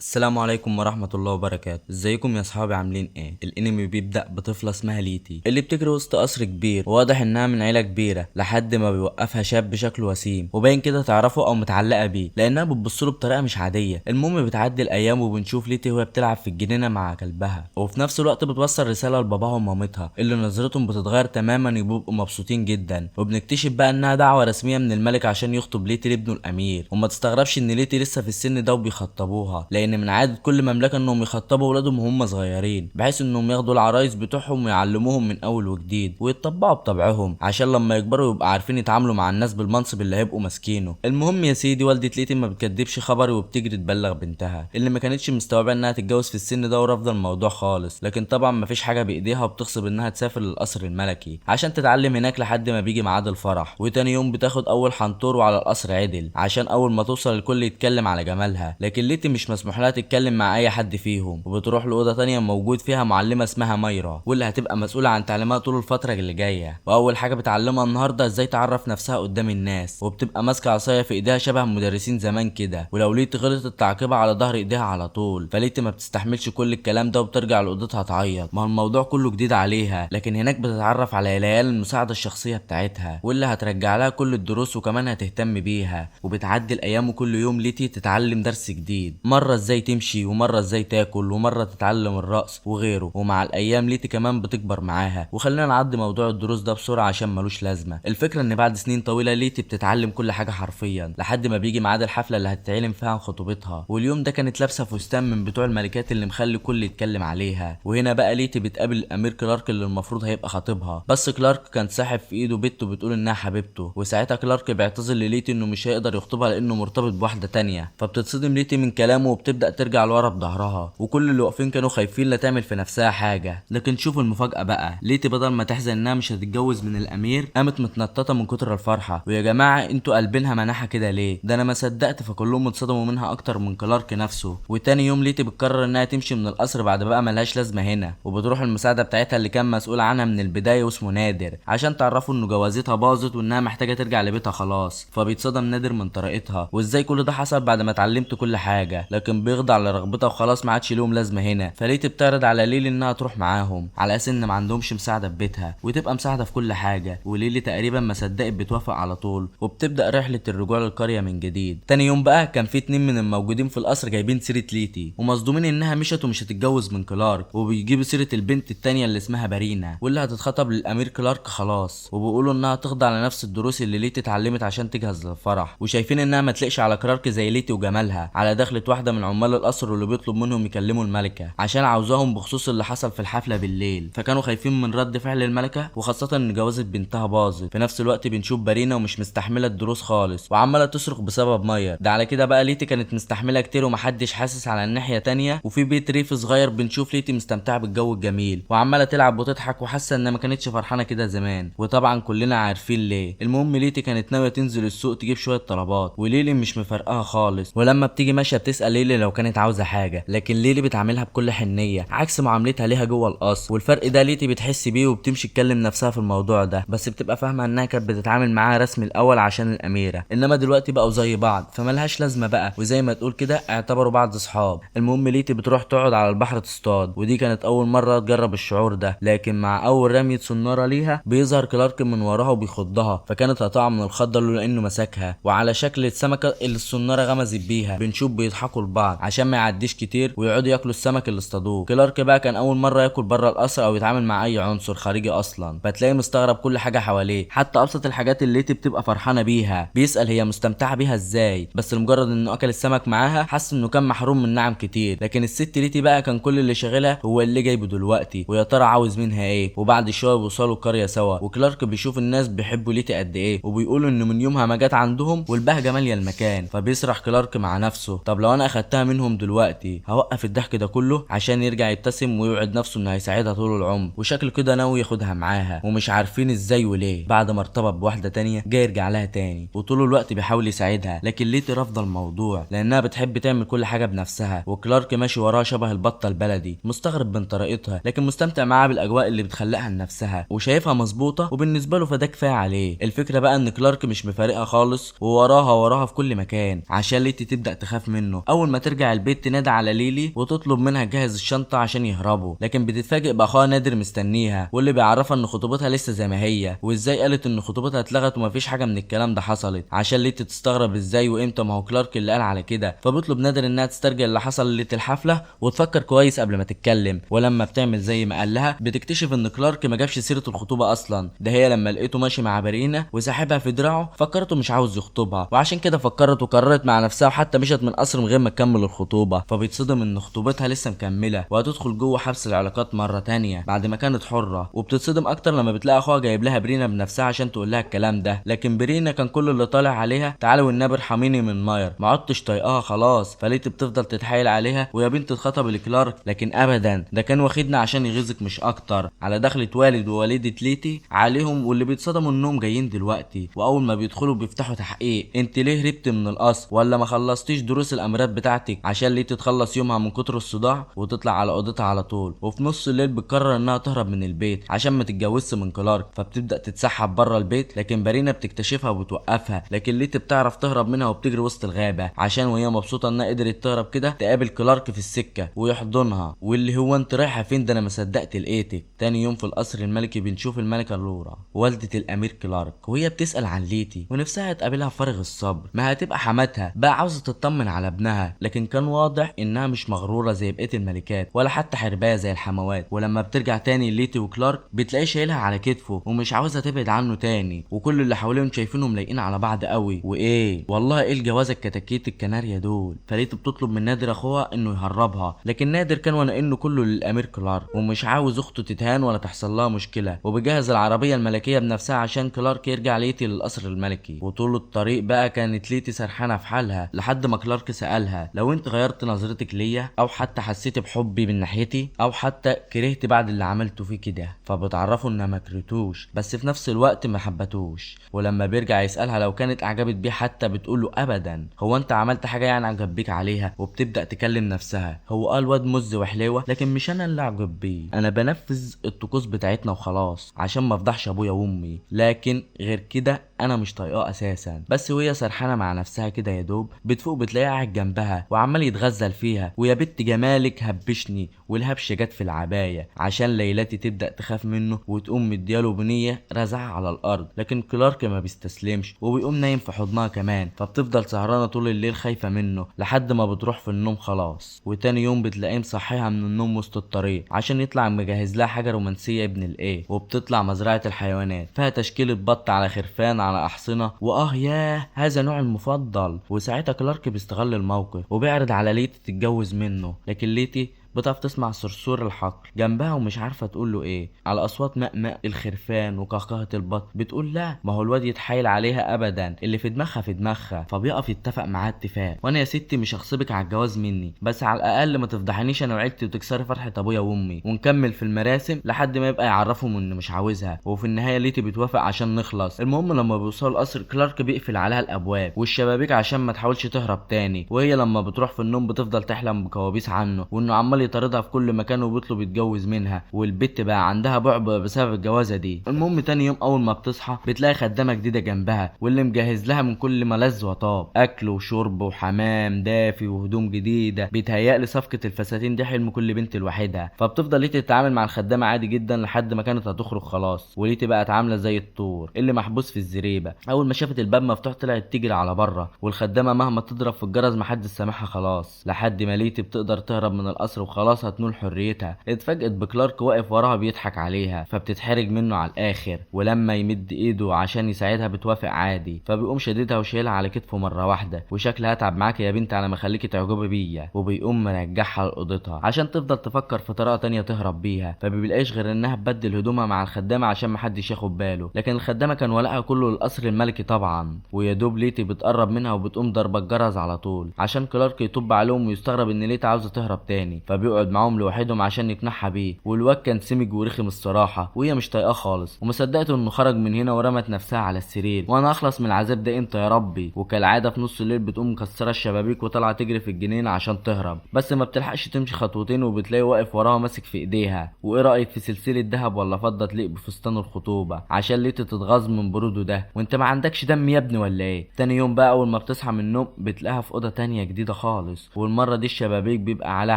السلام عليكم ورحمة الله وبركاته. ازيكم يا اصحابي، عاملين ايه؟ الانمي بيبدأ بطفلة اسمها ليتي اللي بتجري وسط قصر كبير، وواضح انها من عيلة كبيرة، لحد ما بيوقفها شاب بشكله وسيم وباين كده تعرفه او متعلقة بيه لانها بتبصله بطريقة مش عادية. المهم بتعدي الايام وبنشوف ليتي وهي بتلعب في الجنينة مع كلبها، وفي نفس الوقت بتوصل رسالة لباباها ومامتها اللي نظرتهم بتتغير تماما وبيبقوا مبسوطين جدا. وبنكتشف بقى انها دعوة رسمية من الملك عشان يخطب ليتي لابنه الامير، وما تستغربش ان ليتي لسه في السن ده وبيخطبوها، لان من عادة كل مملكة انهم يخطبوا ولادهم وهم صغيرين، بحيث انهم ياخدوا العرايس بتوعهم ويعلموهم من اول وجديد ويتطبعوا بطبعهم عشان لما يكبروا يبقوا عارفين يتعاملوا مع الناس بالمنصب اللي هيبقوا ماسكينه. المهم يا سيدي، والدة ليتي ما بتكدبش خبر وبتجري تبلغ بنتها اللي ما كانتش مستوعبة انها تتجوز في السن ده ورافضه الموضوع خالص، لكن طبعا ما فيش حاجة بايديها وبتغصب انها تسافر للقصر الملكي عشان تتعلم هناك لحد ما بيجي ميعاد الفرح. وتاني يوم بتاخد اول حنطور وعلى القصر عدل عشان اول ما توصل الكل يتكلم على جمالها، لكن ليتي مش مسموح لها تتكلم مع اي حد فيهم. وبتروح لاوضه تانية موجود فيها معلمه اسمها مايرا واللي هتبقى مسؤولة عن تعليمها طول الفترة اللي جاية. واول حاجة بتعلمها النهارده ازاي تعرف نفسها قدام الناس، وبتبقى ماسكه عصاية في ايديها شبه مدرسين زمان كده، ولو ليتي غلطت تعاقبها على ظهر ايديها على طول. فليتي ما بتستحملش كل الكلام ده وبترجع لاوضتها تعيط، ما هو الموضوع كله جديد عليها. لكن هناك بتتعرف على ليال المساعدة الشخصية بتاعتها واللي هترجع لها كل الدروس وكمان هتهتم بيها. وبتعدي الايام وكل يوم ليتي تتعلم درس جديد، مرة ازاي تمشي ومرة ازاي تاكل ومرة تتعلم الرقص وغيره. ومع الايام ليتي كمان بتكبر معاها. وخلينا نعدي موضوع الدروس ده بسرعة عشان ملوش لازمه. الفكرة ان بعد سنين طويلة ليتي بتتعلم كل حاجة حرفيا لحد ما بيجي ميعاد الحفلة اللي هتتعلم فيها عن خطوبتها. واليوم ده كانت لابسه فستان من بتوع الملكات اللي مخلي كل يتكلم عليها. وهنا بقى ليتي بتقابل الامير كلارك اللي المفروض هيبقى خطيبها، بس كلارك كان ساحب في ايده بنته بتقول انها حبيبته. وساعتها كلارك بيعتذر لليتي انه مش هيقدر يخطبها لانه مرتبط بواحدة تانية. فبتتصدم ليتي من كلامه وبتبدا ترجع لورا بظهرها، وكل اللي واقفين كانوا خايفين لا تعمل في نفسها حاجة. لكن شوفوا المفاجاة بقى، ليتي بدل ما تحزن انها مش هتتجوز من الامير قامت متنططه من كتر الفرحة. ويا جماعة انتوا قلبينها مناحه كده ليه؟ ده انا ما صدقت. فكلهم اتصدموا منها اكتر من كلارك نفسه. وتاني يوم ليتي بتقرر انها تمشي من القصر بعد بقى ملهاش لازمه هنا، وبتروح المساعدة بتاعتها اللي كان مسؤول عنها من البداية واسمه نادر عشان تعرفوا انه جوازتها باظت وانها محتاجه ترجع لبيتها خلاص. فبيتصدم نادر من طريقتها وازاي كل ده حصل بعد ما اتعلمت كل حاجة، لكن بيخضع لرغبتها وخلاص ما عادش لهم لازمه هنا. فليتي بتعرض على ليلي انها تروح معاهم على اساس ان ما عندهمش مساعدة في بيتها وتبقى مساعدة في كل حاجة. وليلي تقريبا ما صدقت بتوافق على طول، وبتبدا رحله الرجوع للقريه من جديد. تاني يوم بقى كان في اتنين من الموجودين في القصر جايبين سيره ليتي ومصدومين انها مشت ومش هتتجوز من كلارك، وبيجيبوا سيره البنت التانية اللي اسمها بارينا واللي هتتخطب للامير كلارك خلاص، وبيقولوا انها تخضع لنفس الدروس اللي ليتي اتعلمت عشان تجهز للفرح، وشايفين انها ما تليقش على كلارك زي ليتي وجمالها. على دخلة واحدة من عمال القصر واللي بيطلب منهم يكلموا الملكة عشان عاوزاهم بخصوص اللي حصل في الحفلة بالليل، فكانوا خايفين من رد فعل الملكة وخاصة ان جوازه بنتها باظت. في نفس الوقت بنشوف بارينا ومش مستحمله الدروس خالص وعماله تصرخ بسبب ماير ده. على كده بقى ليتي كانت مستحمله كتير ومحدش حاسس على الناحية تانية. وفي بيت ريف صغير بنشوف ليتي مستمتعه بالجو الجميل وعماله تلعب وتضحك وحاسه انها ما كانتش فرحانة كده زمان، وطبعا كلنا عارفين ليه. المهم ليتي كانت ناوية تنزل السوق تجيب شوية طلبات وليلي مش مفرقاها خالص، ولما بتيجي ماشية بتسال ليلي لو كانت عاوزه حاجة، لكن ليلي بتعاملها بكل حنيه عكس معاملتها ليها جوه القصر. والفرق ده ليتي بتحس بيه وبتمشي تكلم نفسها في الموضوع ده، بس بتبقى فاهمه انها كانت بتتعامل معاها رسمي الاول عشان الاميرة، انما دلوقتي بقوا زي بعض فملهاش لازمه بقى، وزي ما تقول كده اعتبروا بعض اصحاب. المهم ليتي بتروح تقعد على البحر تصطاد، ودي كانت اول مرة تجرب الشعور ده، لكن مع اول رمية صناره ليها بيظهر كلارك من وراها وبيخضها، فكانت هتقع من الخضه لولا انه مسكها، وعلى شكل السمكة اللي الصناره غمزت بيها بنشوف بيضحكوا لبعض عشان ما يعديش كتير ويقعدوا ياكلوا السمك اللي اصطادوه. كلارك بقى كان اول مرة ياكل بره القصر او يتعامل مع اي عنصر خارجي اصلا، فتلاقيه مستغرب كل حاجة حواليه، حتى ابسط الحاجات اللي ليتي بتبقى فرحانة بيها بيسال هي مستمتعه بيها ازاي، بس لمجرد انه اكل السمك معاها حس انه كان محروم من نعم كتير. لكن الست ليتي بقى كان كل اللي شاغلها هو اللي جايبه دلوقتي ويا ترى عاوز منها ايه. وبعد شوية بيوصلوا القرية سوا، وكلارك بيشوف الناس بيحبوا ليتي قد ايه وبيقولوا انه من يومها ما جت عندهم والبهجة ماليه المكان. فبيسرح كلارك مع نفسه، طب لو انا اخدتها منهم دلوقتي هوقف الضحك ده كله عشان يرجع يبتسم ويوعد نفسه انه هيساعدها طول العمر، وشكله كده ناوي ياخدها معاها ومش عارفين ازاي وليه. بعد ما ارتبط بواحدة تانية جاي يرجع لها تاني، وطول الوقت بيحاول يساعدها، لكن ليتي رافضه الموضوع لانها بتحب تعمل كل حاجة بنفسها. وكلارك ماشي وراها شبه البطة البلدي، مستغرب من طريقتها لكن مستمتع معاها بالاجواء اللي بتخلقها لنفسها وشايفها مظبوطة، وبالنسبة له فده كفاية عليه. الفكرة بقى ان كلارك مش مفارقها خالص ووراها في كل مكان عشان ليتي تبدا تخاف منه. اول ما ترجع بترجع البيت تنادي على ليلي وتطلب منها تجهز الشنطة عشان يهربوا، لكن بتتفاجئ باخوها نادر مستنيها واللي بيعرفها ان خطوبتها لسه زي ما هي، وازاي قالت ان خطوبتها اتلغت ومفيش حاجة من الكلام ده حصلت، عشان ليتي تستغرب ازاي وامتى، ما هو كلارك اللي قال على كده. فبيطلب نادر انها تسترجع اللي حصل ليلة الحفلة وتفكر كويس قبل ما تتكلم، ولما بتعمل زي ما قال لها بتكتشف ان كلارك ما جابش سيره الخطوبة اصلا، ده هي لما لقيته ماشي مع بارينا وساحبها في دراعه فكرته مش عاوز يخطبها، وعشان كده فكرت وقررت مع نفسها وحتى مشت من القصر من غير ما تكمل الخطوبة. فبيتصدم ان خطوبتها لسه مكملة وهتدخل جوه حبس العلاقات مرة تانية بعد ما كانت حره، وبتتصدم اكتر لما بتلاقي اخوها جايب لها برينا بنفسها عشان تقول لها الكلام ده، لكن برينا كان كل اللي طالع عليها تعالي والنبي ارحميني من ماير، ما عدتش طايقاها خلاص. فليتي بتفضل تتحايل عليها ويا بنت اتخطب لكلارك، لكن ابدا ده كان واخدنا عشان يغيظك مش اكتر. على دخلة والد ووالده ليتي عليهم واللي بيتصدموا انهم جايين دلوقتي، واول ما بيدخلوا بيفتحوا تحقيق، انت ليه هربت من القصر ولا ما خلصتيش دروس الامراض بتاعتك، عشان ليتي تخلص يومها من كتر الصداع وتطلع على اوضتها على طول. وفي نص الليل بتقرر انها تهرب من البيت عشان ما تتجوزش من كلارك، فبتبدا تتسحب بره البيت، لكن بارينا بتكتشفها وبتوقفها، لكن ليتي بتعرف تهرب منها وبتجري وسط الغابة عشان وهي مبسوطة انها قدرت تهرب كده تقابل كلارك في السكة ويحضنها، واللي هو انت رايحة فين ده انا ما صدقت لقيتك. تاني يوم في القصر الملكي بنشوف الملكة لورا والده الامير كلارك وهي بتسال عن ليتي ونفسها تقابلها بفارغ الصبر، ما هتبقى حماتها بقى عاوزه تطمن على ابنها، لكن كان واضح انها مش مغروره زي بقية الملكات ولا حتى حربايه زي الحموات. ولما بترجع تاني ليتي وكلارك بتلاقيه شايلها على كتفه ومش عاوزه تبعد عنه تاني، وكل اللي حواليهم شايفينهم لايقين على بعض قوي، وايه والله ايه الجوازه الكتاكيت الكناريا دول. فليتي بتطلب من نادر اخوها انه يهربها، لكن نادر كان وانا انه كله للامير كلارك ومش عاوز اخته تتهان ولا تحصل لها مشكلة، وبيجهز العربية الملكية بنفسها عشان كلارك يرجع ليتي للقصر الملكي. وطول الطريق بقى كانت ليتي سرحانه في حالها لحد ما كلارك سالها لو انت غيرت نظرتك ليا او حتى حسيت بحبي من ناحيتي او حتى كرهت بعد اللي عملته فيه كده، فبتعرفوا انها ما كرهتوش بس في نفس الوقت ما حبتوش. ولما بيرجع يسالها لو كانت اعجبت بيه حتى بتقول له ابدا، هو انت عملت حاجة يعني اعجب بيك عليها؟ وبتبدا تكلم نفسها، هو قال واد مز وحليوه لكن مش انا اللي اعجب بيه، انا بنفذ الطقوس بتاعتنا وخلاص عشان ما افضحش ابويا وامي، لكن غير كده انا مش طايقاه اساسا. بس وهي سرحانه مع نفسها كده يا دوب بتفوق بتلاقيه قاعد جنبها وعمال يتغزل فيها، ويا بنت جمالك هبشني، والهبشه جت في العباية عشان ليلتي تبدا تخاف منه وتقوم مدياله بنيه رزعها على الارض، لكن كلارك ما بيستسلمش وبيقوم نايم في حضنها كمان، فبتفضل سهرانة طول الليل خايفة منه لحد ما بتروح في النوم خلاص. وتاني يوم بتلاقيه مصحيها من النوم وسط الطريق عشان يطلع مجهز لها حاجة رومانسية ابن الايه، وبتطلع مزرعة الحيوانات فيها تشكيله بط على خرفان على احصنه، واه ياه هذا نوع المفضل. وساعتها كلارك بيستغل الموقف وبيعرض على ليتي تتجوز منه، لكن ليتي بتعرف تسمع صرصور الحقل جنبها ومش عارفه تقول له ايه، على اصوات مأمأ الخرفان وقهقهه البط، بتقول لا ما هو الواد يتحايل عليها ابدا، اللي في دماغها في دماغها. فبيقف يتفق معاه اتفاق، وانا يا ستي مش هغصبك على الجواز مني، بس على الاقل ما تفضحنيش انا وعيلتي وتكسري فرحه ابويا وامي، ونكمل في المراسم لحد ما يبقى يعرفهم ان مش عاوزها. وفي النهاية ليتي بتوافق عشان نخلص. المهم لما بيوصلوا القصر كلارك بيقفل عليها الابواب والشبابيك عشان ما تحاولش تهرب تاني، وهي لما بتروح في النوم بتفضل تحلم بكوابيس عنه وانه عمال يطاردها في كل مكان وبيطلب يتجوز منها، والبت بقى عندها بعبع بسبب الجوازه دي. المهم تاني يوم اول ما بتصحى بتلاقي خدامه جديدة جنبها واللي مجهز لها من كل ما لذ وطاب، اكل وشرب وحمام دافي وهدوم جديدة، بيتهيألي صفقة الفساتين دي حلم كل بنت لوحدها. فبتفضل ليتي تتعامل مع الخدامة عادي جدا لحد ما كانت هتخرج خلاص، وليتي بقت عامله زي الطور اللي محبوس في الزريبه. اول ما شافت الباب مفتوح طلعت تجري على بره، والخدامه مهما تضرب في الجرس محدش سامعها خلاص، لحد ما ليتي بتقدر تهرب من القصر وخلاص هتنول حريتها. اتفاجئت بكلارك واقف وراها بيضحك عليها، فبتتحرج منه على الاخر، ولما يمد ايده عشان يساعدها بتوافق عادي، فبيقوم شددها وشايلها على كتفه مرة واحدة، وشكلها هتعب معاك يا بنت على ما اخليكي تعجبي بيا، وبيقوم مرجعها لاوضتها عشان تفضل تفكر في طريقه تانية تهرب بيها. فبيلاقيش غير انها تبدل هدومها مع الخدامة عشان محدش ياخد باله، لكن الخدامة كان ولائها كله للقصر الملكي طبعا. ويا دوب ليتي بتقرب منها وبتقوم ضربه الجرس على طول عشان كلارك يطب عليهم ويستغرب ان ليتي عاوزه تهرب تاني، فبيقعد معاهم لوحدهم عشان يقنعها بيه. والواد كان سمج ورخم الصراحة، وهي مش طايقاه خالص، وما صدقت انه خرج من هنا ورمت نفسها على السرير، وانا اخلص من العذاب ده امتى يا ربي. وكالعادة في نص الليل بتقوم مكسرة الشبابيك وطالعه تجري في الجنينة عشان تهرب، بس ما بتلحقش تمشي خطوتين وبتلاقي واقف وراها ماسك في ايديها. وايه رايك في سلسلة ذهب ولا فضة تليق بفستان الخطوبة؟ عشان ليتي تتغاظ من برودة ده، وانت ما عندكش دم يا ابني ولا ايه؟ تاني يوم بقى اول ما بتصحى من النوم بتلاقيها في اوضة تانية جديدة خالص، والمرة دي الشبابيك بيبقى عليها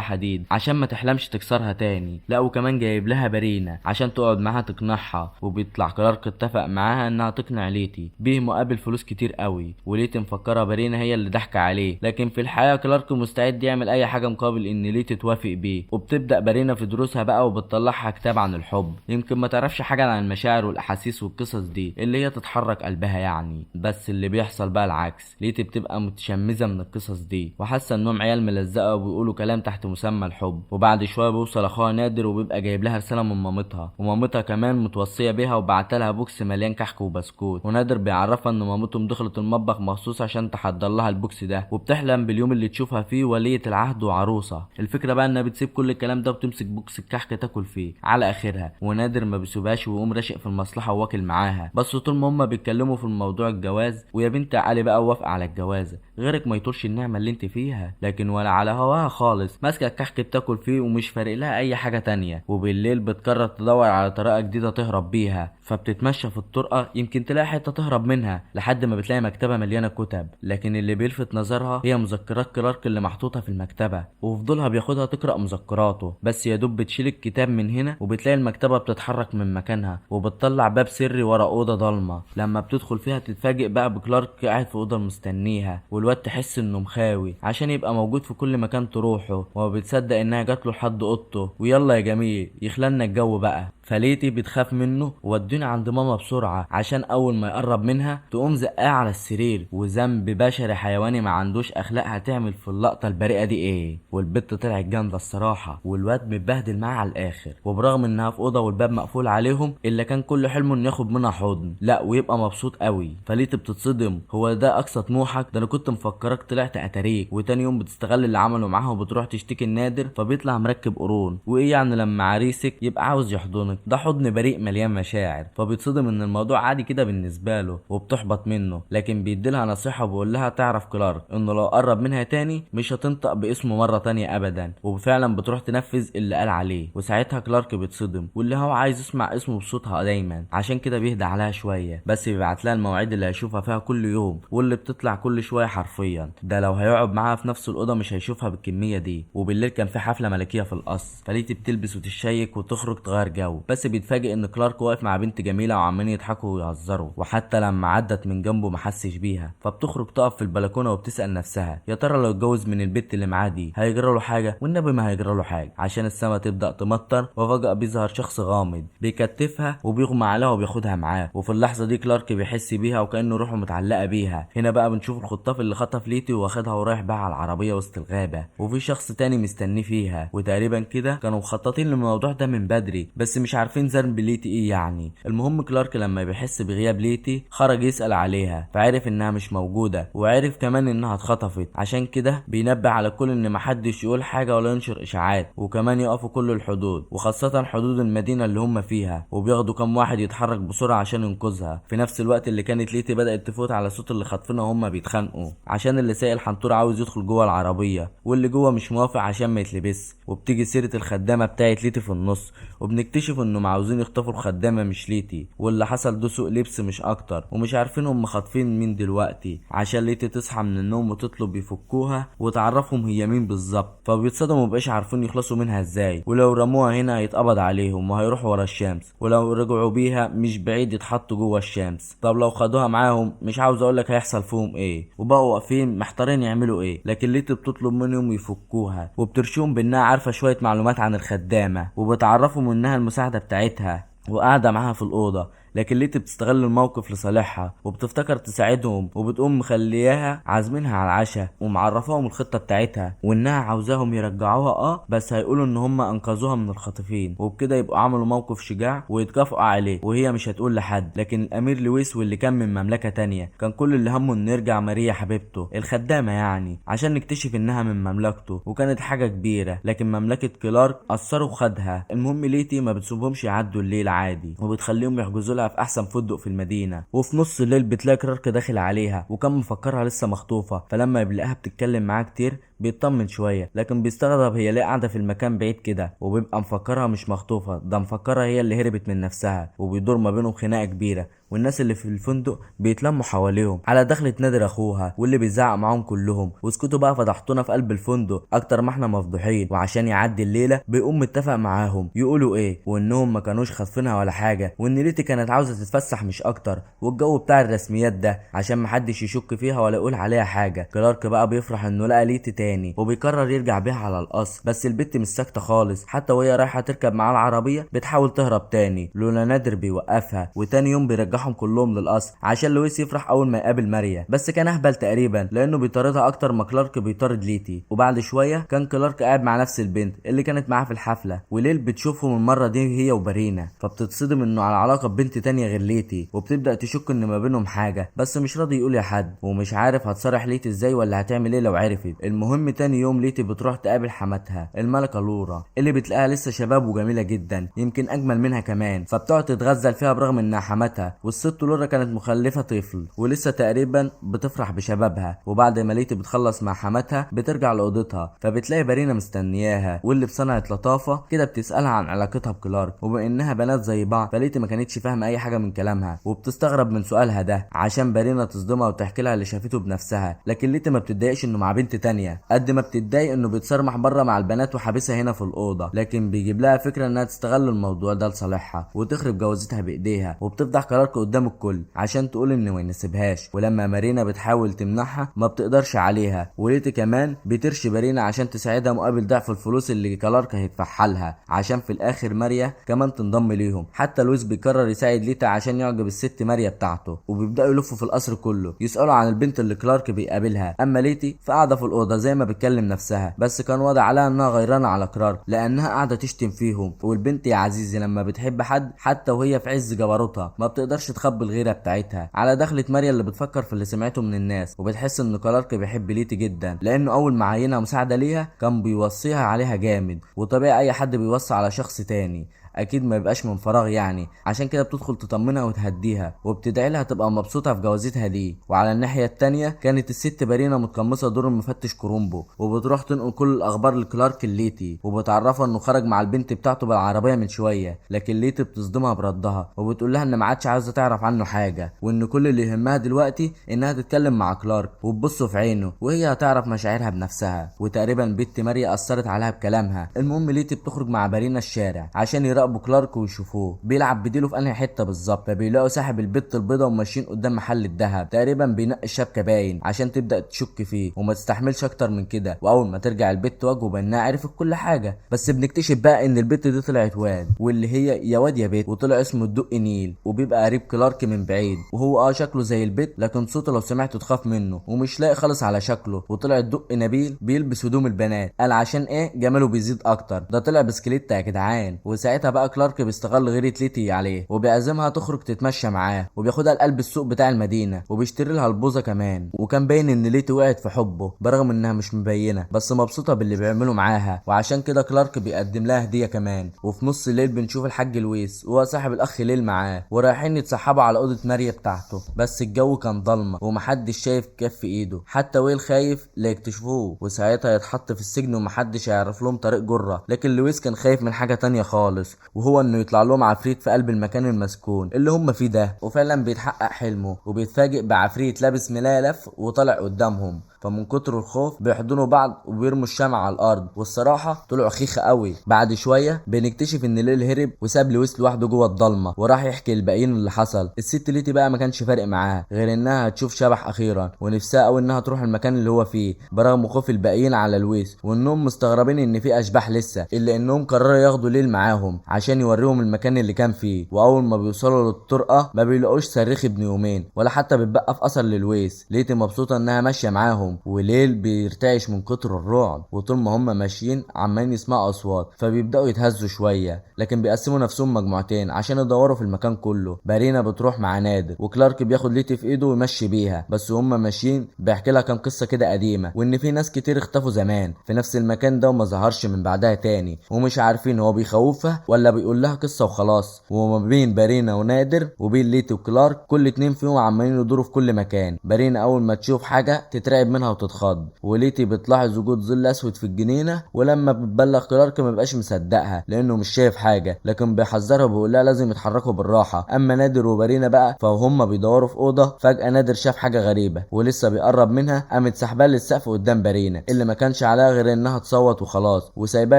حديد عشان ما تحلمش تكسرها تاني. لا وكمان جايب لها بارينا عشان تقعد معاها تقنعها. وبيطلع كلارك اتفق معاها انها تقنع ليتي بيه مقابل فلوس كتير قوي، وليتي مفكرة بارينا هي اللي ضحك عليه، لكن في الحقيقة كلارك مستعد يعمل اي حاجة مقابل ان ليتي توافق بيه. وبتبدا بارينا في دروسها بقى وبتطلعها كتاب عن الحب، يمكن ما تعرفش حاجة عن المشاعر والاحاسيس والقصص دي اللي هي تتحرك قلبها يعني. بس اللي بيحصل بقى العكس، ليتي بتبقى متشمزه من القصص دي وحاسه انهم عيال ملزقه وبيقولوا كلام تحت مسمى الحب. وبعد شوية بيوصل اخوها نادر وبيبقى جايب لها رسالة من مامتها، ومامتها كمان متوصيه بيها وبعتلها box مليان كحك وبسكوت. ونادر بيعرفها ان مامتهم دخلت المطبخ مخصوص عشان تحضر لها ال box ده، وبتحلم باليوم اللي تشوفها فيه ولية العهد وعروسه. الفكرة بقى انها بتسيب كل الكلام ده وبتمسك box الكحك تاكل فيه على اخرها، ونادر ما بيسيبهاش ويقوم راشق في المصلحة وواكل معاها. بس طول ما هما بيتكلموا في الموضوع الجواز، ويا بنت علي بقى وافقه على الجواز، غيرك ما يطولش النعمة اللي انت فيها، لكن ولا على هواها خالص، ماسكه الكحك بتاكل فيه ومش فارق لها اي حاجة تانية. وبالليل بتقرر تدور على طريقه جديدة تهرب بيها، فبتتمشى في الطرقه يمكن تلاقي حتة تهرب منها، لحد ما بتلاقي مكتبه مليانة كتب، لكن اللي بيلفت نظرها هي مذكرات كلارك اللي محطوطة في المكتبة، وفضولها بياخدها تقرا مذكراته. بس يا دوب بتشيل الكتاب من هنا وبتلاقي المكتبة بتتحرك من مكانها وبتطلع باب سري ورا اوضة ضلمة. لما بتدخل فيها تتفاجئ بقى بكلارك قاعد في اوضة مستنيها، والواد تحس انه مخاوي عشان يبقى موجود في كل مكان تروحه، وما بتصدق انها جات له لحد اوضته. ويلا يا جميل يخلنا الجو بقى. فليتي بتخاف منه ودوني عند ماما بسرعة عشان اول ما يقرب منها تقوم زقاه على السرير. وذنب بشري حيواني ما عندوش اخلاق هتعمل في اللقطة البريئة دي ايه؟ والبت طلعت جامدة الصراحة، والواد متبهدل معاها على الاخر. وبرغم انها في اوضة والباب مقفول عليهم، الا كان كل حلمه انه ياخد منها حضن، لا ويبقى مبسوط قوي. فليتي بتتصدم، هو ده اقصى طموحك؟ ده انا كنت مفكرك طلعت اتاريك. وتاني يوم بتستغل اللي عمله معاها وبتروح تشتكي النادر، فبيطلع مركب قرون. وايه يعني لما عريسك يبقى عاوز يحضنك؟ ده حضن بريء مليان مشاعر. فبيتصدم ان الموضوع عادي كده بالنسبة له وبتحبط منه، لكن بيديلها نصيحة وبيقول لها تعرف كلارك انه لو قرب منها تاني مش هتنطق باسمه مرة تانية ابدا. وفعلا بتروح تنفذ اللي قال عليه، وساعتها كلارك بيتصدم واللي هو عايز يسمع اسمه بصوتها دايما، عشان كده بيهدى عليها شوية. بس بيبعت لها المواعيد اللي هيشوفها فيها كل يوم واللي بتطلع كل شوية حرفيا، ده لو هيقعد معاها في نفس الاوضة مش هيشوفها بالكمية دي. وبالليل كان في حفلة ملكية في القصر، فليتي بتلبس وتشيك وتخرج تغير جو، بس بيتفاجئ ان كلارك واقف مع بنت جميلة وعمالين يضحكوا ويهزروا، وحتى لما عدت من جنبه ما حسش بيها. فبتخرج تقف في البلكونه وبتسال نفسها يا ترى لو اتجوز من البت اللي معاه دي هيجرى له حاجة؟ والنبي ما هيجرى له حاجة، عشان السما تبدا تمطر. وفجاة بيظهر شخص غامض بيكتفها وبيغمى عليها وبياخدها معاه، وفي اللحظة دي كلارك بيحس بيها وكانه روحه متعلقه بيها. هنا بقى بنشوف الخطاف اللي خطف ليتي واخدها ورايح بقى على العربية وسط الغابة، وفي شخص تاني مستنيه فيها، وتقريبا كده كانوا مخططين للموضوع ده من بدري بس مش عارفين ذنب ليتي ايه يعني. المهم كلارك لما بيحس بغياب ليتي خرج يسأل عليها، فعرف انها مش موجودة، وعرف كمان انها اتخطفت، عشان كده بينبه على كل ان محدش يقول حاجة ولا ينشر اشاعات، وكمان يقفوا كل الحدود وخاصة حدود المدينة اللي هم فيها، وبياخدوا كام واحد يتحرك بسرعة عشان ينقذها. في نفس الوقت اللي كانت ليتي بدأت تفوت على صوت اللي خاطفينها وهم بيتخانقوا، عشان اللي سايق الحنطور عاوز يدخل جوه العربية واللي جوه مش موافق عشان ما يتلبس. وبتيجي سيرة الخدامة بتاعت ليتي في النص، وبنكتشف انهم عاوزين يخطفوا الخدامة مش ليتي، واللي حصل ده سوء لبس مش اكتر، ومش عارفين هم خاطفين مين دلوقتي، عشان ليتي تصحى من النوم وتطلب يفكوها وتعرفهم هي مين بالظبط. فبيتصدموا مبقاش عارفين يخلصوا منها ازاي، ولو رموها هنا هيتقبض عليهم وهيروحوا ورا الشمس، ولو رجعوا بيها مش بعيد يتحطوا جوه الشمس. طب لو خدوها معاهم مش عاوز اقولك هيحصل فيهم ايه. وبقوا واقفين محتارين يعملوا ايه، لكن ليتي بتطلب منهم يفكوها، وبترشيهم بانها عارفه شوية معلومات عن الخدامة، وبتعرفهم انها المساعدة بتاعتها وقاعدة معاها في الاوضة. لكن ليتي بتستغل الموقف لصالحها وبتفتكر تساعدهم، وبتقوم مخلياها عازمينها على العشاء ومعرفاهم الخطة بتاعتها وانها عاوزاهم يرجعوها، بس هيقولوا ان هم انقذوها من الخاطفين، وبكده يبقوا عملوا موقف شجاع ويتكافئوا عليه، وهي مش هتقول لحد. لكن الامير لويس واللي كان من مملكة تانية كان كل اللي همه انه يرجع ماريا حبيبته الخدامة يعني، عشان نكتشف انها من مملكته وكانت حاجة كبيرة، لكن مملكة كلارك قصروا خدها. المهم ليتي ما بتسيبهمش يعدوا الليل عادي، وبتخليهم يحجزوا لها في احسن فندق في المدينة. وفي نص الليل بتلاقي كلارك داخل عليها وكان مفكرها لسه مخطوفه، فلما بيلاقيها بتتكلم معاه كتير بيطمن شوية، لكن بيستغرب هي ليه قاعدة في المكان بعيد كده، وبيبقى مفكرها مش مخطوفه، ده مفكرها هي اللي هربت من نفسها. وبيدور ما بينهم خناقه كبيرة، والناس اللي في الفندق بيتلموا حواليهم على دخلة نادر اخوها واللي بيزعق معاهم كلهم، واسكتوا بقى فضحتونا في قلب الفندق اكتر ما احنا مفضوحين. وعشان يعدي الليلة بيقوم متفق معاهم يقولوا ايه، وانهم ما كانوش خاطفينها ولا حاجة، وان ليتي كانت عاوزه تتفسح مش اكتر، والجو بتاع الرسميات ده عشان محدش يشك فيها ولا يقول عليها حاجة. كلارك بقى بيفرح انه لقى ليتي تاني وبيقرر يرجع بيها على القصر، بس البت مش ساكته خالص، حتى وهي رايحة تركب معاه العربية بتحاول تهرب تاني لولا نادر بيوقفها. وتاني يوم بيرجعهم كلهم للقصر عشان لويس يفرح اول ما يقابل ماريا، بس كان اهبل تقريبا لانه بيطاردها اكتر ما كلارك بيطارد ليتي. وبعد شوية كان كلارك قاعد مع نفس البنت اللي كانت معاه في الحفلة، وليل بتشوفهم المرة دي هي وبارينا، فبتتصدم انه على علاقة ببنت تانية غير ليتي، وبتبدا تشك ان ما بينهم حاجة، بس مش راضي يقول يا حد، ومش عارف هتصارح ليتي ازاي ولا هتعمل ايه لو عرفت. المهم تاني يوم ليتي بتروح تقابل حماتها الملكة لورا اللي بتلاقيها لسه شباب وجميلة جدا، يمكن اجمل منها كمان، فبتقعد تتغزل فيها برغم انها حماتها. والست لورا كانت مخلفه طفل ولسه تقريبا بتفرح بشبابها. وبعد ما ليتي بتخلص مع حماتها بترجع لاوضتها، فبتلاقي بارينا مستنياها، واللي بصنعة لطافة كده بتسالها عن علاقتها بكلارك، وبما انها بنات زي بعض فليتي ما كانتش فاهمه اي حاجة من كلامها، وبتستغرب من سؤالها ده عشان بارينا تصدمها وتحكي لها اللي شافته بنفسها. لكن ليتي ما بتتضايقش انه مع بنت تانية قد ما بتتضايق انه بيتصرمح بره مع البنات وحابسها هنا في الاوضة، لكن بيجيب لها فكرة انها تستغل الموضوع ده لصالحها وتخرب جوازتها بايديها، وبتفضح كلارك قدام الكل عشان تقول انه ما يناسبهاش. ولما مارينا بتحاول تمنعها ما بتقدرش عليها، وليتي كمان بترشي بارينا عشان تساعدها مقابل ضعف الفلوس اللي كلارك هيدفعها لها، عشان في الاخر ماريا كمان تنضم ليهم. حتى لويس بيقرر يساعد ليتا عشان يعجب الست ماريا بتاعته، وبيبداوا يلفوا في القصر كله يسالوا عن البنت اللي كلارك بيقابلها. اما ليتي فقاعدة في الاوضة زي ما بتكلم نفسها، بس كان واضح عليها انها غيرانه على كلارك لانها قاعدة تشتم فيهم. والبنت يا عزيزي لما بتحب حد حتى وهي في عز جبروتها ما بتقدرش تخبي الغيرة بتاعتها. على دخلة ماريا اللي بتفكر في اللي سمعته من الناس، وبتحس ان كلارك بيحب ليتي جدا لانه اول ما عينها مساعدة ليها كان بيوصيها عليها جامد، وطبيعي اي حد بيوصي على شخص تاني اكيد ما يبقاش من فراغ يعني، عشان كده بتدخل تطمنها وتهديها وبتدعي لها تبقى مبسوطة في جوازتها دي. وعلى الناحية التانية كانت الست بارينا متقمصه دور المفتش كرومبو، وبتروح تنقل كل الاخبار لكلارك الليتي، وبتعرفها انه خرج مع البنت بتاعته بالعربية من شوية. لكن ليتي بتصدمها بردها وبتقول لها ان ما عادش عاوزه تعرف عنه حاجة، وان كل اللي يهمها دلوقتي انها تتكلم مع كلارك وتبص في عينه وهي هتعرف مشاعرها بنفسها. وتقريبا بنت ماريا اثرت عليها بكلامها. المهم ليتي بتخرج مع بارينا الشارع عشان يراقبوا كلارك ويشوفوه بيلعب بديله في انهي حتة بالظبط، فبيلاقوا ساحب البت البيضة وماشيين قدام محل الذهب، تقريبا بينقي الشبكة باين عشان تبدا تشك فيه وما تستحملش اكتر من كده. واول ما ترجع البت واجهه بانها عرفت كل حاجة، بس بنكتشف بقى ان البت دي طلعت واد، واللي هي يا واد يا بت، وطلع اسمه الدق نيل، وبيبقى قريب كلارك من بعيد، وهو شكله زي البت لكن صوته لو سمعته تخاف منه ومش لاقي خالص على شكله. وطلع الدق نبيل بيلبس هدوم البنات، قال عشان ايه جماله بيزيد اكتر، ده طلع بسكليت يا جدعان. وساعتها بقى كلارك بيستغل غيرة ليتي عليه وبيعزمها تخرج تتمشى معاه، وبياخدها لقلب السوق بتاع المدينة وبيشتري لها البوزه كمان. وكان باين ان ليتي وقعت في حبه برغم انها مش مبينة، بس مبسوطة باللي بيعمله معاها، وعشان كده كلارك بيقدم لها هديه كمان. وفي نص الليل بنشوف الحاج لويس وهو صاحب الاخ ليل معاه ورايحين يتسحبوا على اوضة ماريا بتاعته، بس الجو كان ضلمة ومحدش شايف كف ايده، حتى ويل خايف لا يكتشفوه وساعتها يتحط في السجن ومحدش هيعرف لهم طريق جره. لكن لويس كان خايف من حاجة تانية خالص، وهو انه يطلع لهم عفريت في قلب المكان المسكون اللي هم فيه ده، وفعلا بيتحقق حلمه وبيتفاجئ بعفريت لابس ملاية لف وطالع قدامهم. فمن كتر الخوف بيحضنوا بعض وبيرموا الشمع على الارض، والصراحة طلعوا خيخه قوي. بعد شوية بنكتشف ان ليل هرب وساب لويس لوحده جوه الضلمة وراح يحكي للباقيين اللي حصل. الست ليتي بقى ما كانش فارق معاها غير انها هتشوف شبح اخيرا، ونفسها قوي انها تروح المكان اللي هو فيه برغم خوف الباقيين على لويس وانهم مستغربين ان في اشباح لسه، الا انهم قرروا ياخدوا ليل معاهم عشان يوريهم المكان اللي كان فيه. واول ما بيوصلوا للطرقه ما بيلاقوش صريخ ابن يومين ولا حتى بيتبقى في اثر للويس. ليتي مبسوطة انها ماشية معاهم، وليل بيرتعش من كتر الرعب، وطول ما هم ماشيين عمالين يسمعوا اصوات فبيبداوا يتهزوا شوية، لكن بيقسموا نفسهم مجموعتين عشان يدوروا في المكان كله. بارينا بتروح مع نادر وكلارك بياخد ليتي في ايده ويمشي بيها، بس وهم ماشيين بيحكي لها كام قصة كده قديمة، وان في ناس كتير اختفوا زمان في نفس المكان ده وما ظهرش من بعدها تاني، ومش عارفين هو بيخوفها ولا بيقول لها قصة وخلاص. وما بين بارينا ونادر وبين ليتي وكلارك كل اتنين فيهم عمالين يدوروا في كل مكان. بارينا اول ما تشوف حاجة تترعب منها وتتخض، وليتي بتلاحظ وجود ظل اسود في الجنينة، ولما بتبلغ كلارك ما بقاش مصدقها لانه مش شايف حاجة، لكن بيحذرها وبيقول لها لازم يتحركوا بالراحة. اما نادر وبارينا بقى فهم بيدوروا في اوضة، فجاة نادر شاف حاجة غريبة ولسه بيقرب منها قامت سحباه للسقف قدام بارينا اللي ما كانش عليها غير انها تصوت وخلاص، وسايباه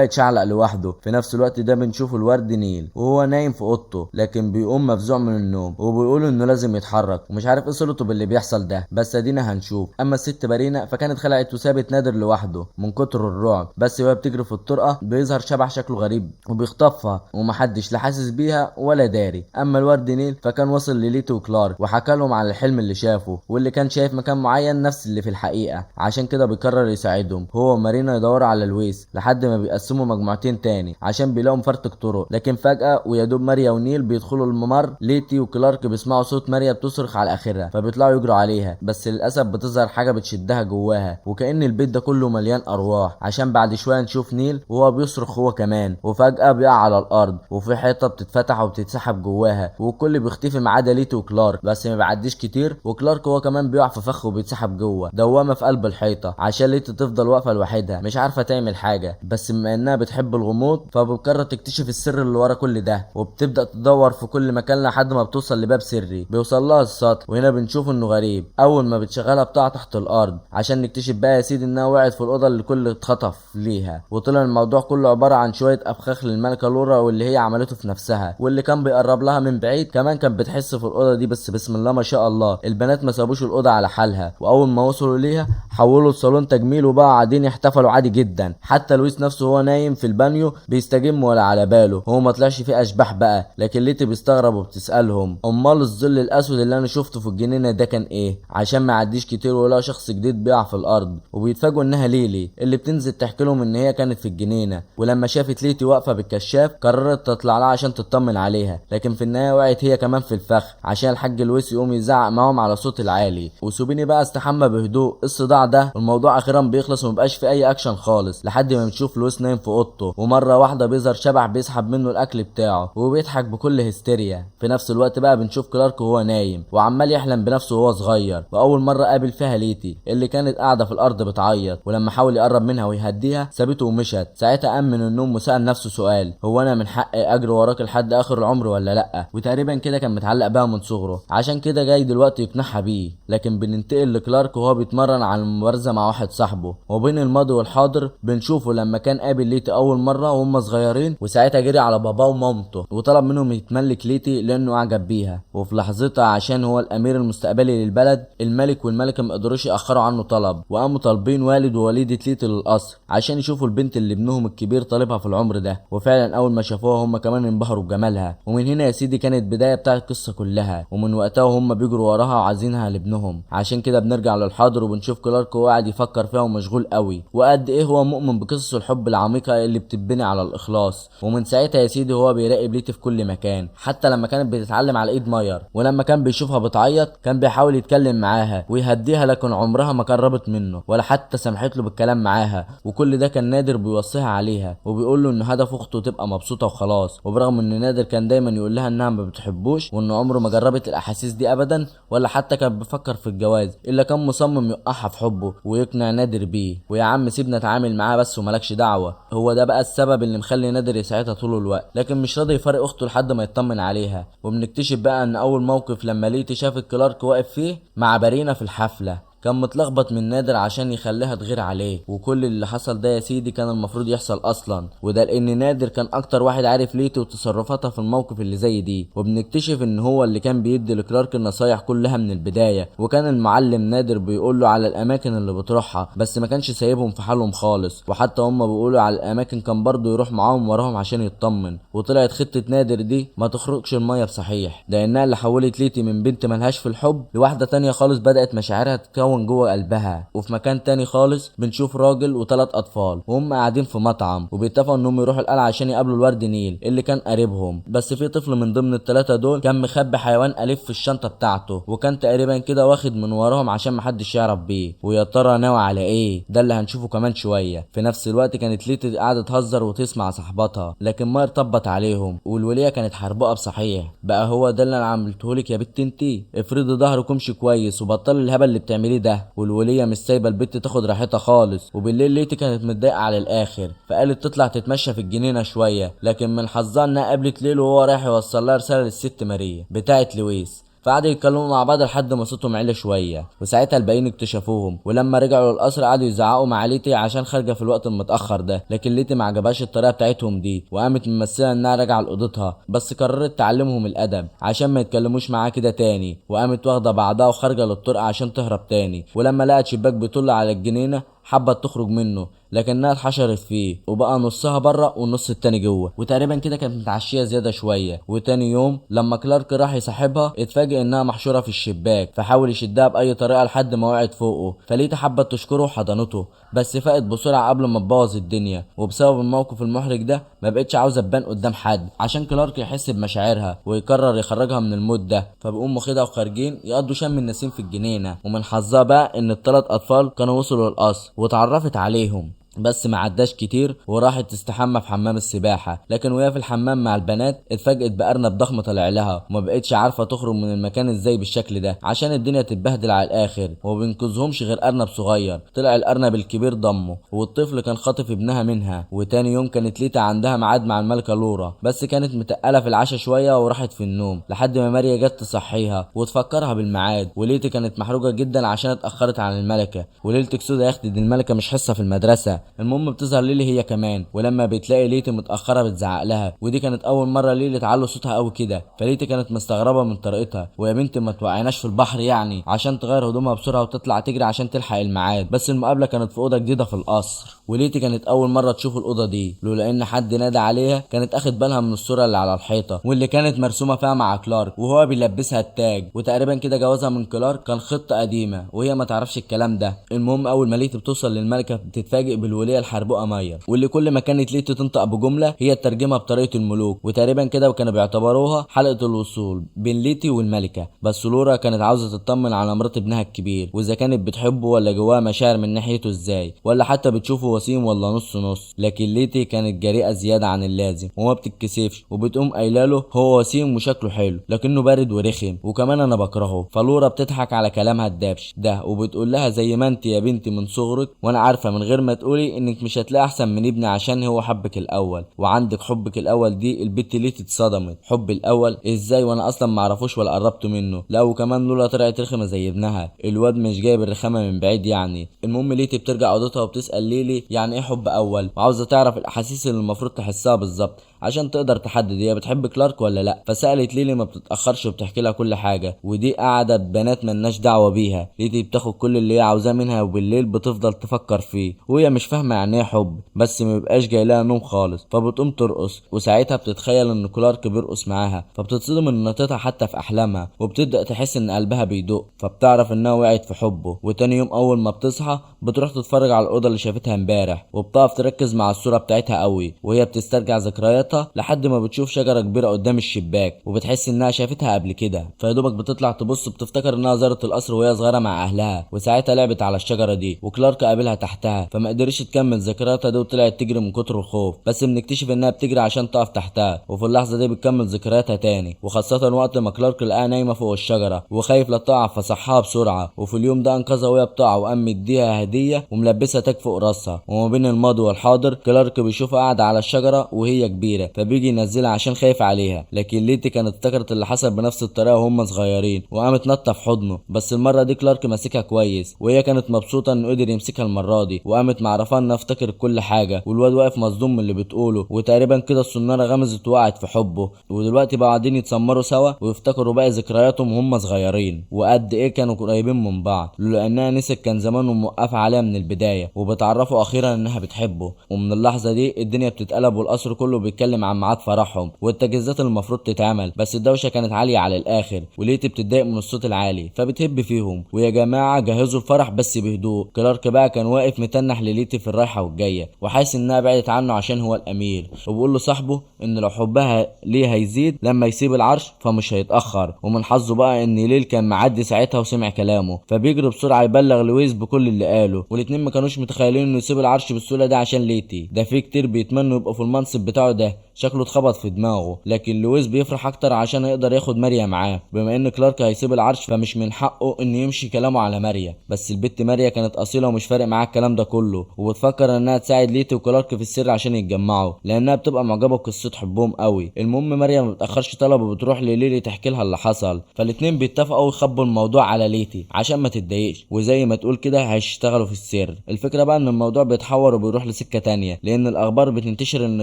يتشعلق لوحده. في نفس الوقت ده بنشوف الورد نيل وهو نايم في اوضته، لكن بيقوم مفزوع من النوم وبيقول انه لازم يتحرك ومش عارف ايه صلته باللي بيحصل ده، بس ادينا هنشوف. اما الست بارينا فكانت خلعت وسابت نادر لوحده من كتر الرعب، بس وهي بتجري في الطرقه بيظهر شبح شكله غريب وبيخطفها ومحدش لا حاسس بيها ولا داري. اما الورد نيل فكان وصل لليتي وكلارك وحكى لهم على الحلم اللي شافه واللي كان شايف مكان معين نفس اللي في الحقيقة، عشان كده بيقرر يساعدهم هو ومارينا يدوروا على لويس لحد ما بيقسموا مجموعتين تاني عشان بيلاقوا مفرتك طرق. لكن فجاة ويا دوب ماريا ونيل بيدخلوا الممر، ليتي وكلارك بيسمعوا صوت ماريا بتصرخ على اخرها فبيطلعوا يجروا عليها، بس للاسف بتظهر حاجة بتشدها جواها وكأن البيت ده كله مليان ارواح، عشان بعد شوية نشوف نيل وهو بيصرخ هو كمان، وفجاة بيقع على الارض وفي حيطة بتتفتح وبتتسحب جواها والكل بيختفي ما عدا ليتي وكلارك، بس ما بيعديش كتير وكلارك هو كمان بيقع في فخ وبيتسحب جوه دوامه في قلب الحيطة عشان ليتي تفضل واقفة لوحدها مش عارفه تعمل حاجة. بس بما انها بتحب الغموض فبتقرر تكتشف السر اللي ورا كل ده، وبتبدا تدور في كل مكان لحد ما بتوصل لباب سري بيوصل لها السطح، وهنا بنشوف انه غريب اول ما بتشغلها بتقع تحت الارض عشان نكتشف بقى يا سيدي انها وقعت في الاوضة اللي الكل اتخطف ليها، وطلع الموضوع كله عبارة عن شوية افخاخ للملكه لورا واللي هي عملته في نفسها، واللي كان بيقرب لها من بعيد كمان كان بتحس في الاوضة دي. بس بسم الله ما شاء الله البنات ما سابوش الاوضة على حالها، واول ما وصلوا ليها حولوا الصالون تجميل وبقى قاعدين يحتفلوا عادي جدا. حتى لويس نفسه هو نايم في البانيو بيستجم ولا على باله، هو ما طلعش فيه اشباح بقى. لكن ليتي بيستغرب وبتسالهم امال الظل الاسود اللي انا شفته في الجنينة ده كان ايه، عشان ما يعديش كتير ولا شخص جديد بيقع في الارض. وبيتفاجئوا انها ليلي اللي بتنزل تحكي لهم ان هي كانت في الجنينة، ولما شافت ليتي واقفة بالكشاف قررت تطلع لها عشان تطمن عليها، لكن في النهاية وقعت هي كمان في الفخ عشان الحاج لويس يقوم يزعق معاهم على صوت العالي. وسوبيني بقى استحمى بهدوء الصداع ده، والموضوع اخيرا بيخلص ومبقاش في اي اكشن خالص لحد ما بنشوف لويس نايم في اوضته، ومرة واحدة بيظهر شبح بيسحب منه الاكل بتاعه وبيضحك بكل هستيريا. في نفس الوقت بقى بنشوف كلارك وهو نايم وعمال يحلم بنفسه وهو صغير، واول مرة قابل فيها ليتي اللي كانت قاعدة في الارض بتعيط، ولما حاول يقرب منها ويهديها سابته ومشت. ساعتها قام من النوم وسأل نفسه سؤال، هو انا من حقي اجري وراك لحد اخر العمر ولا لا؟ وتقريبا كده كان متعلق بيها من صغره، عشان كده جاي دلوقتي يقنعها بيه. لكن بننتقل لكلارك وهو بيتمرن على المبارزة مع واحد صاحبه، وبين الماضي والحاضر بنشوفه لما كان قابل ليتي اول مرة وهم صغيرين، وساعتها جري على باباه ومامته وطلب منهم يتملك ليتي لانه اعجب بيها. وفي لحظتها عشان هو الامير المستقبلي للبلد، الملك والملكة ما قدروش ياخروا عنه طلب، وقاموا طالبين والد ووالده ليتي للقصر عشان يشوفوا البنت اللي ابنهم الكبير طالبها في العمر ده. وفعلا اول ما شافوها هم كمان انبهروا بجمالها، ومن هنا يا سيدي كانت بداية بتاع القصة كلها، ومن وقتها وهم بيجروا وراها وعايزينها لابنهم. عشان كده بنرجع للحاضر وبنشوف كلارك وهو قاعد يفكر فيها ومشغول قوي، وقد ايه هو مؤمن بقصص الحب العميقة اللي بتتبني على الاخلاص. ومن ساعتها يا سيدي هو بيراقب ليتي في كل مكان، حتى لما كانت بتتعلم على ايد ماير، ولما كان بيشوفها بتعيط كان بيحاول يتكلم معاها ويهديها، لكن عمرها ما قربت منه ولا حتى سمحت له بالكلام معاها. وكل ده كان نادر بيوصيها عليها وبيقول له ان هدف اخته تبقى مبسوطة وخلاص. وبرغم ان نادر كان دايما يقول لها انها ما بتحبوش وان عمره ما جربت الاحاسيس دي ابدا ولا حتى كان بيفكر في الجواز، الا كان مصمم يوقعها في حبه ويقنع نادر بيه، ويا عم سيبنا اتعامل معاه بس وملكش دعوه. هو ده بقى السبب اللي مخلي نادر يساعدها طول الوقت، لكن مش راضي يفارق اخته لحد ما يطمن عليها. وبنكتشف بقى ان اول موقف لما ليتي شافت كلارك واقف فيه مع بارينا في الحفلة كان متلخبط من نادر عشان يخليها تغير عليه، وكل اللي حصل ده يا سيدي كان المفروض يحصل اصلا، وده لان نادر كان اكتر واحد عارف ليتي وتصرفاتها في الموقف اللي زي دي. وبنكتشف ان هو اللي كان بيدي لكلارك النصايح كلها من البداية، وكان المعلم نادر بيقول له على الاماكن اللي بتروحها، بس ما كانش سايبهم في حالهم خالص، وحتى هم بيقولوا على الاماكن كان برضه يروح معاهم وراهم عشان يطمن. وطلعت خطه نادر دي ما تخرجش المية بصحيح، لانها اللي حولت ليتي من بنت ملهاش في الحب لواحدة تانية خالص، بدات مشاعرها تتكون جوه قلبها. وفي مكان تاني خالص بنشوف راجل وثلاث اطفال وهم قاعدين في مطعم، وبيتفقوا انهم يروحوا القلعة عشان يقابلوا الورد نيل اللي كان قريبهم. بس في طفل من ضمن الثلاثة دول كان مخبي حيوان اليف في الشنطة بتاعته، وكان تقريبا كده واخد من وراهم عشان محدش يعرف بيه، ويا ترى ناوي على ايه؟ ده اللي هنشوفه كمان شوية. في نفس الوقت كانت ليتي قاعدة تهزر وتسمع صاحبتها، لكن ماير طبت عليهم، والوليه كانت حربقه بصحيح. بقى هو ده اللي انا عملتهولك يا بنت انتي؟ افرضي ظهرك وامشي كويس وبطلي الهبل اللي بتعمليه ده. والوليه مش سايبه البت تاخد راحتها خالص. وبالليل ليتي كانت متضايقة على الاخر، فقالت تطلع تتمشى في الجنينة شوية، لكن من حظها انها قابلت ليل وهو رايح يوصل لها رسالة للست ماريا بتاعه لويس. فقعدوا يتكلموا مع بعض لحد ما صوتهم عالي شوية، وساعتها الباقيين اكتشفوهم. ولما رجعوا للقصر قعدوا يزعقوا مع ليتي عشان خارجه في الوقت المتاخر ده، لكن ليتي ما عجبهاش الطريقة بتاعتهم دي، وقامت ممثلة انها راجعه لاوضتها، بس قررت تعلمهم الادب عشان ما يتكلموش معاها كده تاني. وقامت واخده بعضها وخارجه للطرقه عشان تهرب تاني، ولما لقت شباك بيطل على الجنينة حبت تخرج منه، لكنها اتحشرت فيه وبقى نصها بره والنص التاني جوه، وتقريبا كده كانت متعشيه زيادة شوية. وتاني يوم لما كلارك راح يصاحبها اتفاجئ انها محشوره في الشباك، فحاول يشدها باي طريقه لحد ما وقعت فوقه. فليتا حبت تشكره وحضنته، بس فاقت بسرعة قبل ما تبوظ الدنيا، وبسبب الموقف المحرج ده ما بقتش عاوزه تبان قدام حد عشان كلارك يحس بمشاعرها ويقرر يخرجها من ال mood ده. فبيقوم واخدها وخارجين يقضوا شم النسيم في الجنينة. ومن حظها بقى ان الثلاث اطفال كانوا وصلوا للقصر واتعرفت عليهم، بس ما عداش كتير وراحت تستحمى في حمام السباحة، لكن وهي في الحمام مع البنات اتفاجئت بارنب ضخم طالع لها، وما بقتش عارفه تخرج من المكان ازاي بالشكل ده عشان الدنيا تتبهدل على الاخر، وما بينقذهمش غير ارنب صغير. طلع الارنب الكبير ضمه، والطفل كان خاطف ابنها منها. وتاني يوم كانت ليتا عندها ميعاد مع الملكة لورا، بس كانت متقله في العشاء شوية وراحت في النوم لحد ما ماريا جت تصحيها وتفكرها بالميعاد. وليتي كانت محروجه جدا عشان اتاخرت عن الملكة، وليلتك سودا يا اختي دي الملكة مش حصة في المدرسة. المهم بتظهر ليلي هي كمان، ولما بتلاقي ليتي متاخرة بتزعق لها، ودي كانت اول مرة ليلي تعلو صوتها قوي كده. فليتي كانت مستغربه من طريقتها، ويا بنت ما توقعناش في البحر يعني، عشان تغير هدومها بسرعة وتطلع تجري عشان تلحق الميعاد. بس المقابلة كانت في اوضة جديدة في القصر، وليتي كانت اول مرة تشوف الاوضة دي، لولا ان حد نادى عليها كانت اخد بالها من الصورة اللي على الحيطة واللي كانت مرسومه فيها مع كلارك وهو بيلبسها التاج، وتقريبا كده جوازها من كلارك كان خطه قديمة وهي ما تعرفش الكلام ده. المهم اول ما ليتي بتوصل للملكه بتتفاجئ بالوليه الحربوقه ماير، واللي كل ما كانت ليتي تنطق بجملة هي ترجمها بطريقة الملوك، وتقريبا كده وكانوا بيعتبروها حلقة الوصول بين ليتي والملكة. بس لورا كانت عاوزه تطمن على مرات ابنها الكبير، واذا كانت بتحبه ولا جواها مشاعر من ناحيته ازاي، ولا حتى بتشوفه وسيم ولا نص نص. لكن ليتي كانت جريئة زيادة عن اللازم وما بتتكسفش، وبتقوم قايله له هو وسيم وشكله حلو لكنه بارد ورخم وكمان انا بكرهه. فلورا بتضحك على كلامها الدبش ده وبتقول لها زي ما انت يا بنتي من صغرك وانا عارفه من غير ما تقولي انك مش هتلاقي احسن من ابني عشان هو حبك الاول وعندك حبك الاول. دي البت ليتي اتصدمت، حب الاول ازاي وانا اصلا ما اعرفوش ولا قربت منه؟ لا وكمان لولا طلعت رخمة زي ابنها، الواد مش جايب الرخامه من بعيد يعني. المهم ليتي بترجع اوضتها وبتسال ليلي يعني ايه حب اول، وعاوزه تعرف الاحاسيس اللي المفروض تحسها بالظبط عشان تقدر تحدد هي بتحب كلارك ولا لا. فسالت ليلي ما بتتاخرش وبتحكي لها كل حاجة، ودي قاعدة بنات ملناش دعوه بيها. ليتي بتاخد كل اللي هي عاوزاه منها، وبالليل بتفضل تفكر فيه وهي مش فاهمه يعني ايه حب، بس ما بيبقاش جاي لها نوم خالص، فبتقوم ترقص، وساعتها بتتخيل ان كلارك بيرقص معاها، فبتتصدم من نطتها حتى في احلامها، وبتبدا تحس ان قلبها بيدق، فبتعرف انها وقعت في حبه. وتاني يوم اول ما بتصحى بتروح تتفرج على الاوضة اللي شافتها امبارح، وبتقف تركز مع الصورة بتاعتها قوي وهي بتسترجع ذكرياتها لحد ما بتشوف شجرة كبيرة قدام الشباك، وبتحس انها شافتها قبل كده. فيدوبك بتطلع تبص بتفتكر انها زارت القصر وهي صغيرة مع اهلها، وساعتها لعبت على الشجرة دي وكلارك قابلها تحتها، فما قدرتش تكمل ذكرياتها دي وطلعت تجري من كتر الخوف. بس بنكتشف انها بتجري عشان تقف تحتها، وفي اللحظة دي بتكمل ذكرياتها تاني، وخاصة وقت ما كلارك لقاها نايمة فوق الشجرة وخايف لا تقع فصحاها بسرعة. وفي اليوم ده انقذها وهي بتقع وقام مديها هديه وملبسها تاج فوق راسها. وما بين الماضي والحاضر كلارك بيشوفها قاعدة على الشجرة وهي كبيرة، كبيرة، فبيجي ينزلها عشان خايف عليها. لكن ليتي كانت افتكرت اللي حصل بنفس الطريقة وهم صغيرين، وقامت نطه في حضنه، بس المرة دي كلارك ماسكها كويس، وهي كانت مبسوطة انه قدر يمسكها المرة دي، وقامت معرفاه انها افتكرت كل حاجة، والواد واقف مصدوم من اللي بتقوله، وتقريبا كده الصناره غمزت وقعت في حبه. ودلوقتي بقى قاعدين يتسمروا سوا ويفتكروا باقي ذكرياتهم وهم صغيرين، وقد ايه كانوا قريبين من بعض، لولا انها نسيت كان زمانهم موقفه عليها من البداية. وبتعرفوا اخيرا انها بتحبه، ومن اللحظة دي الدنيا بتتقلب، والقصر كله بيتكلم عن ميعاد فرحهم والتجهيزات اللي المفروض تتعمل، بس الدوشة كانت عالية على الاخر، وليتي بتتضايق من الصوت العالي فبتهب فيهم، ويا جماعة جهزوا الفرح بس بهدوء. كلارك بقى كان واقف متنح لليتي في الرايحه والجايه، وحاسس انها بعدت عنه عشان هو الامير، وبيقول لصاحبه ان لو حبها ليه هيزيد لما يسيب العرش فمش هيتاخر. ومن حظه بقى ان ليل كان معدي ساعتها وسمع كلامه، فبيجري بسرعة يبلغ لويس بكل اللي قاله، والاتنين ما كانوش متخيلين انه يسيب العرش بالسهولة ده عشان ليتي، ده في كتير بيتمنوا يبقوا في المنصب بتاعه ده، شكله اتخبط في دماغه. لكن لويس بيفرح اكتر عشان يقدر ياخد ماريا معاه، بما ان كلارك هيسيب العرش فمش من حقه انه يمشي كلامه على ماريا. بس البت ماريا كانت اصيلة ومش فارق معاها الكلام ده كله، وبتفكر انها تساعد ليتي وكلارك في السر عشان يتجمعوا، لانها بتبقى معجبه بقصة حبهم قوي. المهم ماريا ما بتاخرش طلب وبتروح لليلي تحكي لها اللي حصل، فالاتنين بيتفقوا يخبوا الموضوع على ليتي عشان ما تتضايقش، وزي ما تقول كده هيشتغلوا في السر. الفكرة بقى ان الموضوع بيتحور وبيروح لسكه تانية، لان الاخبار بتنتشر ان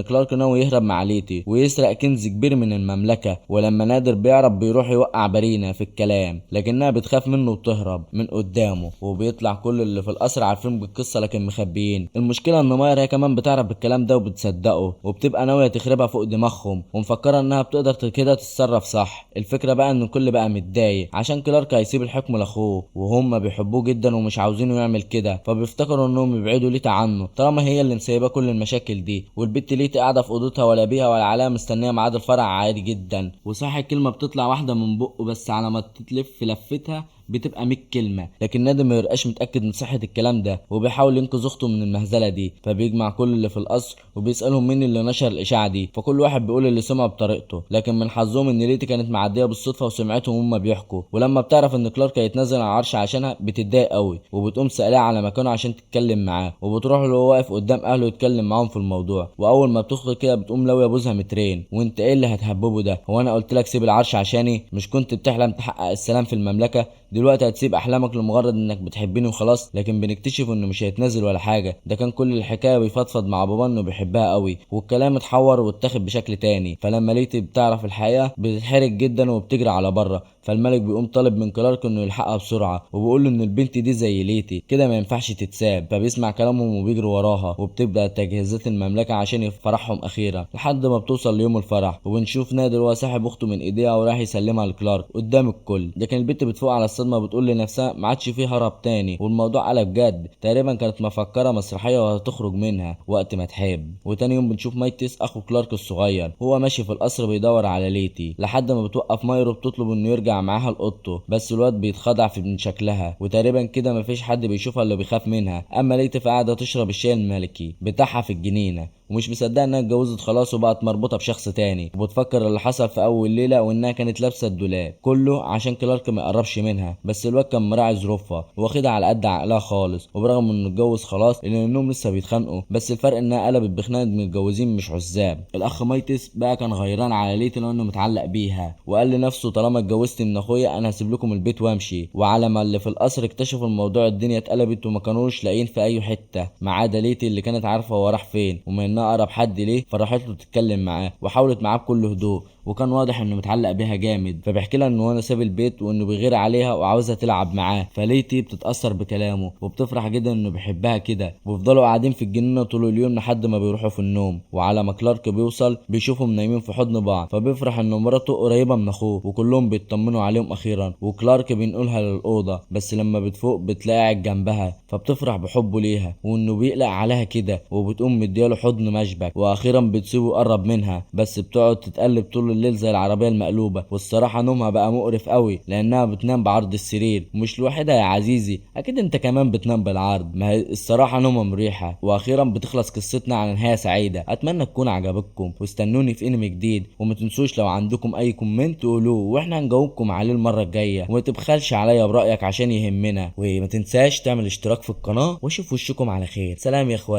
كلارك ناوي يهرب مع ليتي ويسرق كنز كبير من المملكة، ولما نادر بيعرف بيروح يوقع بارينا في الكلام، لكنها بتخاف منه وبتهرب من قدامه، وبيطلع كل اللي في القصر عارفين بالقصة لكن مخبيين. المشكلة ان ماير هي كمان بتعرف بالكلام ده وبتصدقه، وبتبقى ناوية تخربها فوق دماغهم، ومفكره انها بتقدر كده تتصرف صح. الفكرة بقى ان الكل بقى متضايق عشان كلارك هيسيب الحكم لاخوه، وهم بيحبوه جدا ومش عاوزينه يعمل كده، فبيفتكروا انهم يبعدوا ليتا عنه طالما هي اللي مسيبه كل المشاكل دي. والبت ليتا قاعدة في اوضتها ولا بيها ولا عليها، مستنيه ميعاد الفرح عادي جدا، وصح الكلمة بتطلع واحدة من بقه، بس على ما تتلف لفتها بتبقى 100 كلمة. لكن نادر ما يبقاش متاكد من صحة الكلام ده، وبيحاول ينقذ اخته من المهزلة دي، فبيجمع كل اللي في القصر وبيسالهم مين اللي نشر الاشاعة دي، فكل واحد بيقول اللي سمعه بطريقته. لكن من حظهم ان ليتي كانت معدية بالصدفة وسمعتهم هما بيحكوا، ولما بتعرف ان كلارك هيتنزل على العرش عشانها بتتضايق قوي، وبتقوم سالها على مكانه عشان تتكلم معاه، وبتروح له وهو واقف قدام اهله يتكلم معاهم في الموضوع. واول ما بتدخل كده بتقوم لاويه بوزها مترين، وانت ايه اللي هتهببه ده؟ هو انا قلت لك سيب العرش عشاني؟ مش كنت بتحلم تحقق السلام في المملكة؟ دلوقتي هتسيب احلامك لمجرد انك بتحبني وخلاص؟ لكن بنكتشف انه مش هيتنازل ولا حاجة، ده كان كل الحكاية بيفضفض مع بابا انه بيحبها قوي، والكلام اتحور واتاخد بشكل تاني. فلما ليتي بتعرف الحقيقة بتتحرج جدا وبتجري على بره، فالملك بيقوم طالب من كلارك انه يلحقها بسرعة، وبيقول له ان البنت دي زي ليتي كده ما ينفعش تتساب، فبيسمع كلامهم وبيجري وراها، وبتبدا تجهيزات المملكة عشان فرحهم اخيرا، لحد ما بتوصل ليوم الفرح، وبنشوف نادر وهو ساحب اخته من ايديها وراح يسلمها لكلارك قدام الكل. لكن البنت بتفوق على الصدمة، بتقول لنفسها ما عادش فيه هرب تاني، والموضوع قلب جد، تقريبا كانت مفكرة مسرحية وهتخرج منها وقت ما تحب. وتاني يوم بنشوف مايتس اخو كلارك الصغير هو ماشي في القصر بيدور على ليتي، لحد ما بتوقف مايرو بتطلب انه يرجع معاها لأوضته، بس الواد بيتخدع في من شكلها، وتقريبا كده مفيش حد بيشوفها الا بيخاف منها. اما ليتي فقاعدة تشرب الشاي الملكي بتاعها في الجنينة، ومش مصدقه انها اتجوزت خلاص وبقت مربوطة بشخص تاني، وبتفكر اللي حصل في اول ليلة وانها كانت لابسه الدولاب كله عشان كلارك ما يقربش منها، بس الواد كان مراعي ظروفها واخدها على قد عقلها خالص، وبرغم انه اتجوز خلاص الا انهم لسه بيتخانقوا، بس الفرق انها قلبت بخناقه متجوزين مش عزاب. الاخ مايتس بقى كان غيران على ليتي لانه متعلق بيها، وقال لنفسه طالما اتجوزت من اخويا انا هسيب لكم البيت وامشي. وعلى ما اللي في القصر اكتشفوا الموضوع الدنيا اتقلبت وما كانوش لاقيين في اي حتة، ما عدا ليتي اللي كانت عارفه هو راح فين، وما انها اقرب حد ليه فراحت له تتكلم معاه، وحاولت معاه بكل هدوء، وكان واضح انه متعلق بيها جامد، فبيحكي لها انه انا ساب البيت وانه بيغير عليها وعاوزها تلعب معاه. فليتي بتتاثر بكلامه وبتفرح جدا انه بيحبها كده، وبيفضلوا قاعدين في الجنينة طول اليوم لحد ما بيروحوا في النوم. وعلى ما كلارك بيوصل بيشوفهم نايمين في حضن بعض، فبيفرح انه مراته قريبه من اخوه، وكلهم بيطمنوا عليهم اخيرا. وكلارك بينقلها للاوضه، بس لما بتفوق بتلاقي قاعد جنبها، فبتفرح بحبه ليها وانه بيقلق عليها كده، وبتقوم مدياله حضن مشبك. واخيرا بتسيبه يقرب منها، بس بتقعد تتقلب طول الليل زي العربية المقلوبة، والصراحة نومها بقى مقرف قوي لانها بتنام بعرض السرير، ومش لوحدها يا عزيزي، اكيد انت كمان بتنام بالعرض، ما هي الصراحة نومها مريحه. واخيرا بتخلص قصتنا على نهاية سعيدة، اتمنى تكون عجبتكم، واستنوني في انمي جديد، وما تنسوش لو عندكم اي comment تقولوه واحنا هنجاوبكم عليه المرة الجاية، وما تبخلش عليا برايك عشان يهمنا، وما تنساش تعمل اشتراك في القناة، واشوف وشكم على خير. سلام يا اخواتي.